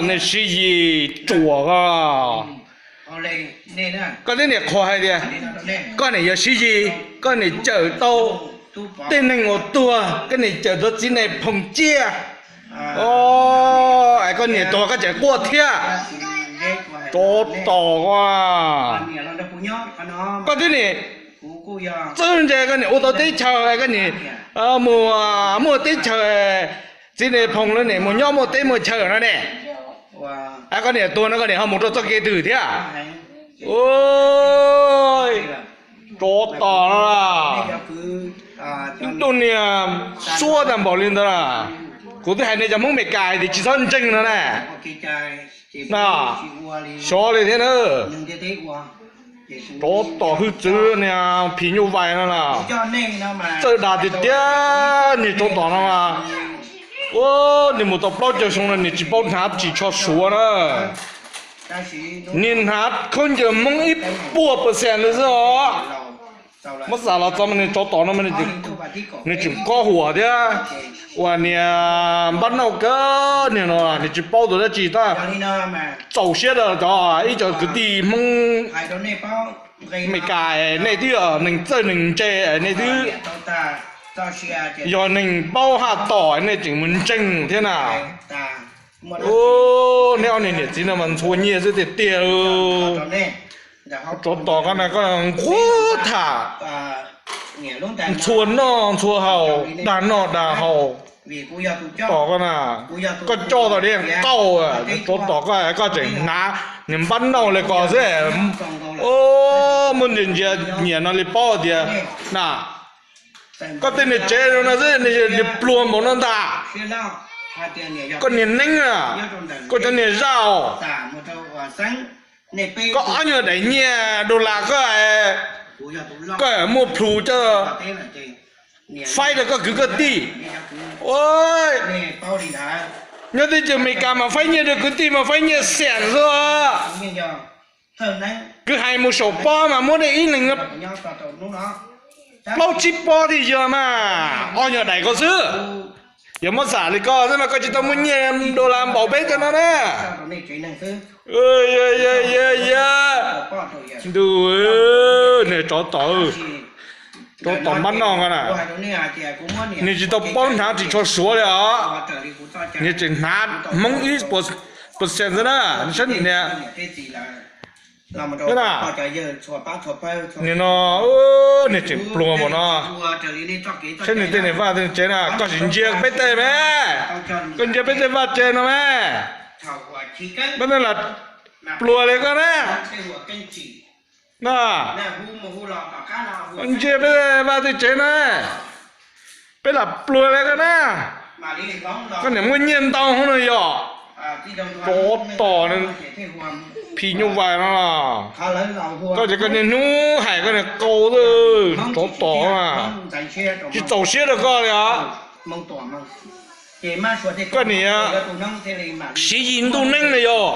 Nws Siv Yis ruam ko. Koj twb niam qhuas hais tias koj niam yog Siv Yis, koj niam cawm tau tej neeg uas tuag, koj niam cawm tau txiv Nais Phoo ciaj. Es koj niam tuag koj tseem quaj thiab. Tsov tom ko. Koj twb niam txwb ntse koj niam ua tau teb chaws, koj niam mus muaj teb chaws, txiv Nais Phoo lawv niam mus nyob muaj teb muaj chaw no ne. Koj niam tuag no koj niam ho mus rau txoj kev twg thiab? Tsov tom no. Tus niag suab tag npaum li ntawd na. Kuv twb hais nej cov Hmoob Meskas tias tsis txhob ntseeg no na. Xyov li thiab na. Tsov tom hwj txwv niag phim nyuj vais no na. Txawj dag tiag tiag niag tsov tom no mas. Ua, nws mus tau plaub caug xyoo no nws tsis paub hnav ris tsho Suav na. Nws hnav khaub ncaws Hmoob ib puas percent li xwb os. Muab xav los txog mas nws tsov tom no mas nws tseem qob huam thiab. Ua niag npab nauj kawg niag no nws tsis paub tus dab tsi tab txaus siab rau cov ib co kwv tij Hmoob Meskas, nej twb yog neeg txawj neeg ntse, nej twb yog neeg paub haj tom, nej tseem mus ntseeg thiab na. Neb ob niag niam txiv no mas ntxhua nyiaj xwb tiag tiag. Tsov tom koj na, koj nquag tham ntxhua noj ntxhua haus, dag noj dag haus. Tom koj na, koj coj tau li qauj, tsov tom koj, koj tseem hnav niag npab nauj li ko xwb. Muaj ntsia ntsia nyiam no li paub tias na, koj tej niag tsev no xwb niag pluag npaum no ntag. Koj niag neeb na, koj cov niag zaj os. Koj ob nyuag daim nyiaj dollar koj, koj muaj plhus coj faib rau koj kwv koj tij. Nyob teb chaws Amelikas mas faib nyiaj rau kwv tij mas faib nyiaj xiam xwb. Kwv hais mus saum pob mas muab nej ib leeg plaub tsib pob thiaj yog mas, ob nyuag daim ko xwb. Yog muab xam li ko xwb mas koj tsis tau muaj nyiaj dollar npaum peb cov no na. Ntuj, niag tsov tom, tsov tom npab noj ko na. Nws tsis tau paub hnav ris tsho Suav li os. Nws tseem hnav Hmoob ib percent xwb na. Saib niag, niag no, niag tseem pluag npaum no. Saib nws tej niag vaj tej tsev na, koj tsis ntsia peb tej me, koj ntsia peb tej vaj tsev no me, peb tej lam pluag li koj na. Ntsia peb tej vaj tej tsev na, peb lam pluag li koj na. Koj niam muaj nyiaj ntau hov no yog. Tsov tom, phim nyuj vais no. Koj ces koj niaj hnub hais koj niag qau, tsov tom, tsis txaus siab rau koj li os. Koj niam siv yis ntuj neeb na yog.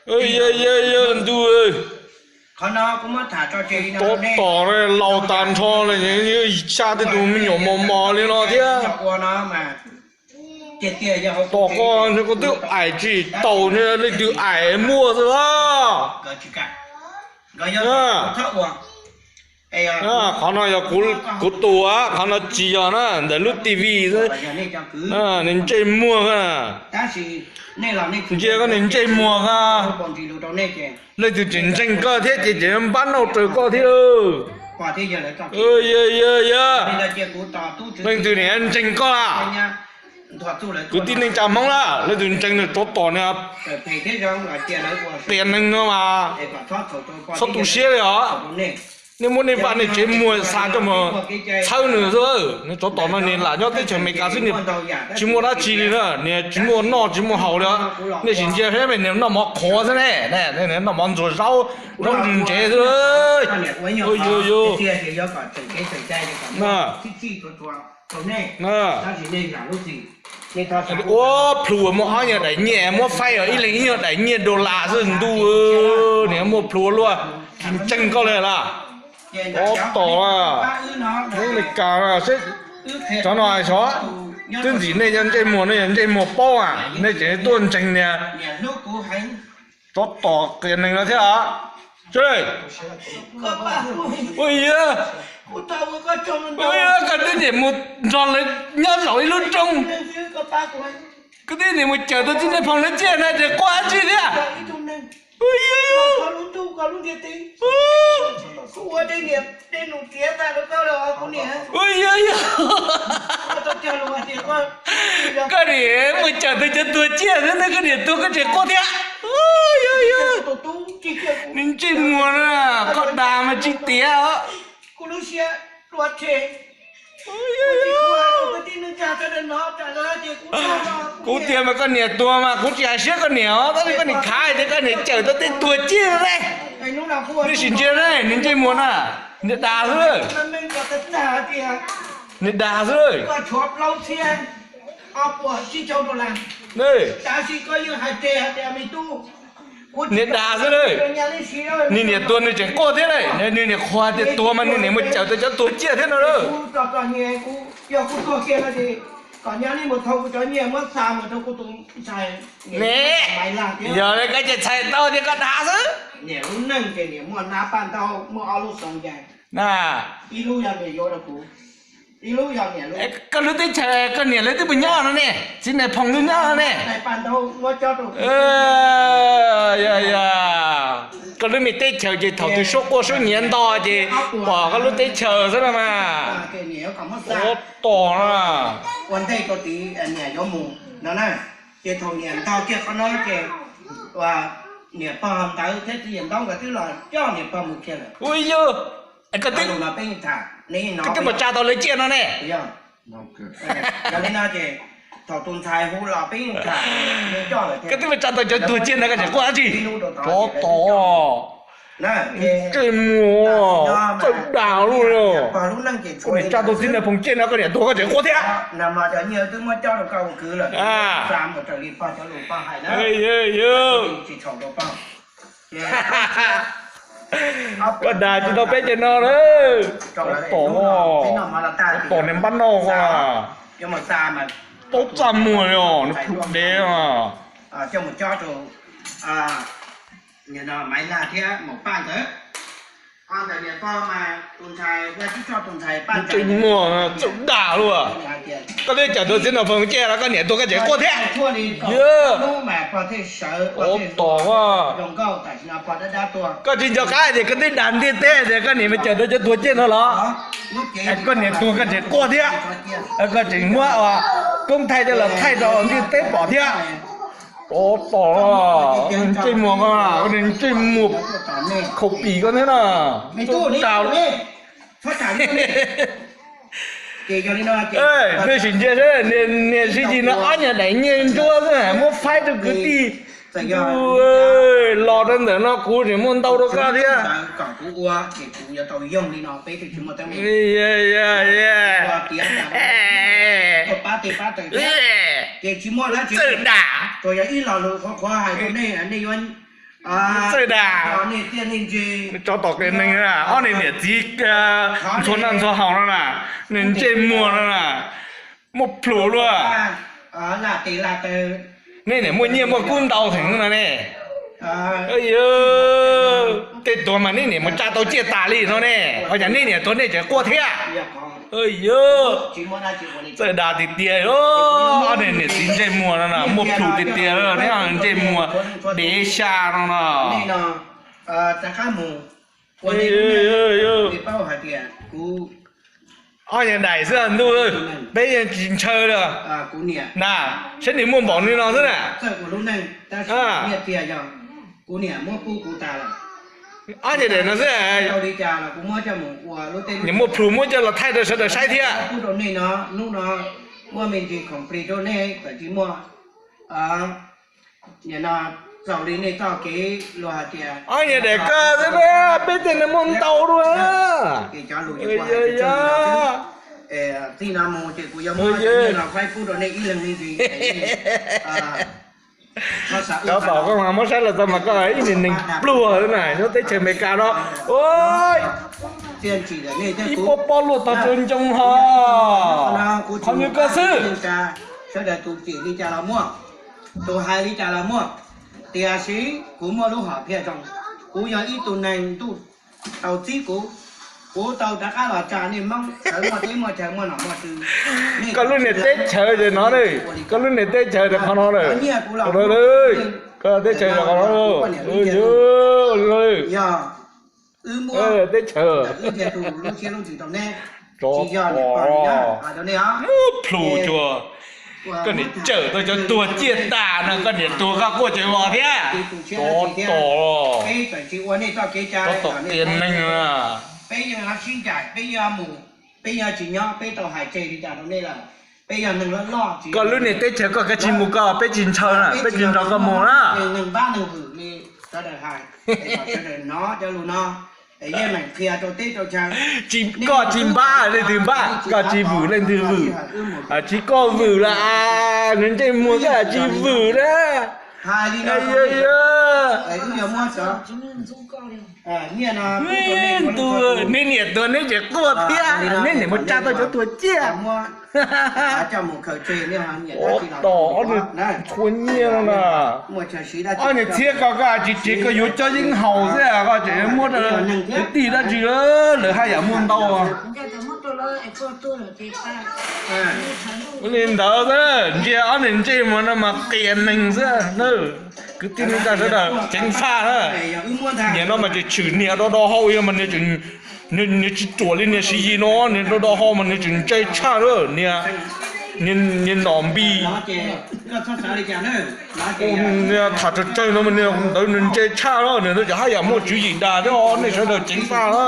Yog, yog, yog ntuj, tsov tom laus tas nrho lawm, xya tej tus me nyuam mos mos li no thiab. Tom koj, koj twb aim tsis taus, leej twg aim muaj xwb os. Qhov no yog kuv tus, qhov no tsis yog na, ntawm lub T V xwb. Nws ntsej muag, ntsia koj niag ntsej muag, leej twg tseem ntseeg koj thiab ces ces npab nauj raws koj thiab. Yog, yog, yog, leej twg niam ntseeg koj a? Kwv tij neej tsa Hmoob na, leej twg ntseeg nws tsov tom na, qias neeg no mas txhob tu siab li os. Nej muab nej vaj nej tsev muag xa coj mus txhawb nws xwb. Nws tsov tom no nws lam nyob teb chaws Amelikas xwb, nws tsis muaj dab tsi li na, nws tsis muaj noj tsis muaj haus li. Nej sim ntsia thiab, nws noj mov qhuav xwb ne, noj mov ntxuag zaub, zaub ntsev ntsev xwb. Yog, yog, ua plhus muaj ob nyuag daim nyiaj, muab faib os, ib leeg ib nyuag daim nyiaj dollar xwb ntuj, nws muaj plhus luaj, tsis ntseeg koj li lawm. Tsov tom, Hmoob Amelikas seb Cov no xyov, twb ntxim nej cov ntsej muag no yog ntsej muag paub a, nej tseem tuaj ntseeg niag tsov tom qias neeg no thiab. Ua yog, ua yog koj twb niam mus nrog lawv nyob saum ib lub roob, koj twb niam mus cawm tau txiv Nais Phoo lawv ciaj na, tseem quaj dab tsi thiab? Ua yog, ua yog, koj niam mus cawm tau cov tuag ciaj thiab na, koj niam tuag koj tseem quaj thiab? Ua yog, yog, ntsej muag na, koj dag mas tsis tiav. Kuv tias mas koj niam tuag mas kuv tsis hais siab koj niam os, tab sis koj niam khav tias koj niam cawm tau tej tuag ciaj ne. Nej sim ntsia ne, nws ntsej muag na, nws dag xwb. Nws dag xwb. Nws dag xwb. Nws niam tuag nws tseem quaj thiab ne, nws niam qhuas tias tuag mas nws niam mus cawm tau cov tuag ciaj thiab no lawm. Ne, yog li koj ces txhais tau tias koj dag xwb. Na, koj lub teb chaws koj niam lawv twb mus nyob no ne, txiv Nais Phoo twb nyob no ne. Yog, yog, koj lub me teb chaws ces thaum twg suab quaj suab nyiav nto ces pom koj lub teb chaws xwb no mas. Ua tom na. Ua yog, koj twb mus tsa tau lawv ciaj no ne. Koj twb mus tsa tau cov tuag ciaj no koj tseem quaj dab tsi? Tsov tom, ntsej muag, txawj dag luj. Koj niam tsa tau txiv Nais Phoo ciaj no koj niam tuag koj tseem quaj thiab? Koj dag tsis tau peb ceg no lawm. Tsov tom, tsov tom niag npab noj ko, paub txaj muag li os, nws plhum dev os. Ntsej muag txawj dag luj. Koj twb cawm tau txiv Nais Phoo ciaj los koj niam tuag koj tseem quaj thiab? Yog, tsov tom, koj tsis nco qab tias koj twb dag ntiaj teb tias koj niam mus cawm tau cov tuag ciaj no los? Koj niam tuag koj tseem quaj thiab? Koj tseem muab koob thaij coj los thaij rau ntiaj teb pom thiab? Tsov tom, ntsej muag ko, ntsej muag khaus pim ko thiab na. Txawj dag. Nej sim ntsia seb, niag sib cig no ob nyuag daim nyiaj ntsuab xwb muab faib rau kwv tij. Los rau ntawm no kuv tseem muaj ntau rau koj thiab. Txawj dag. Txawj dag. Tsov tom qias neeg, ob niag niam txiv ntxhua noj ntxhua haus no na, nws ntsej muag no na, muaj plhus luaj. Nej niam muaj nyiaj muaj kub ntau heev no ne. Tej tuag mas nej niam mus tsa tau ciaj tas li no ne, ho cas nej niam tuag nej tseem quaj thiab? Txawj dag tiag tiag, ob niag niam txiv ntsej muag no na muaj plhus tiag tiag, neb ntsej muag dev xya no na. Ob nyuag daim xwb ntuj, peb yeej tsis ntshaw li na, saib nws muaj npaum li no xwb na. Ob nyuag daim no xwb, nws muaj plhus muab coj los thaij rau sawv daws saib thiab. Ob nyuag daim koj xwb, peb tej no muaj ntau dua. Cov tom koj mas muab saib los txog mas koj ib niag neeg pluag xwb na, nyob teb chaws Amelikas no. Ib pob pob luaj tog tsawv ncoo ho. Qhov nws koj xwb. Sawv daws tus cem li cas los muaj, tus hais li cas los muaj, tiam sis kuv muaj lub hom phiaj zoo. Kuv yog ib tug neeg ntuj tau txib kuv, kuv tau rov qab los tsa nej Hmoob sawv muaj teb muaj chaw muaj nom muaj tswv. Koj lub niag teb chaws ces no, koj lub niag teb chaws ces qhov no lawm. Koj teb chaws ces qhov no. Yog wb muab teb chaws, wb nrhiav tus lub siab lub ntsws rau neb, tsis yog niam pog li na, hais rau nej os. Plhu cuag, koj niam cawm tau cov tuag ciaj tas no, koj niam tuag koj quaj cawv vos thiab. Tsov tom, tsov tom qias neeg na. Peb yeej sib ncaim, peb yeej mus, peb yeej tsis nyob, peb tau hais tseg li cas rau nej lawm. Peb yog neeg loj loj, koj lub niag teb chaws koj kav tsij mus koj, peb tsis ntshaw na, peb tsis nrog koj mus na. Neeg npab neeg vwm li sawv daws hais, es kom sawv daws hnov cov lus no, es yeej meem qhia rau teb rau chaw. Tsis, koj tsis npab leej twg npab, koj tsis vwm leej twg vwm. Tsis koj vwm lawm, nws ntsej muag koj tsis vwm na. Neb niam tuag neb tseem quaj thiab, neb niam mus tsa tau cov tuag ciaj. Ua tom ob nws txhua nyiaj no na. Ob nws txhiab koj, koj tsis tsev koj yuav cob yeeb haus xwb, koj tseem muab rau kwv tij dab tsi, lawv haj yam muaj ntau. Li ntawd xwb, ntsia ob nws ntsej muag no mas qias neeg xwb na. Kwv tij neej tsa sawv daws ceev faj na. Niag no mas tseem tshwm niag do do hau, yog mas niag tsis ruam li niag Siv Yis no, niag do do hau mas niag tseem ntse tshaj lawm. Niag nom npis tham tsawg tsawg no mas niag ntawd nws ntse tshaj lawm, niag ntawd ces haj yam muaj tswv yim dag thiab os, nej sawv daws ceev faj na.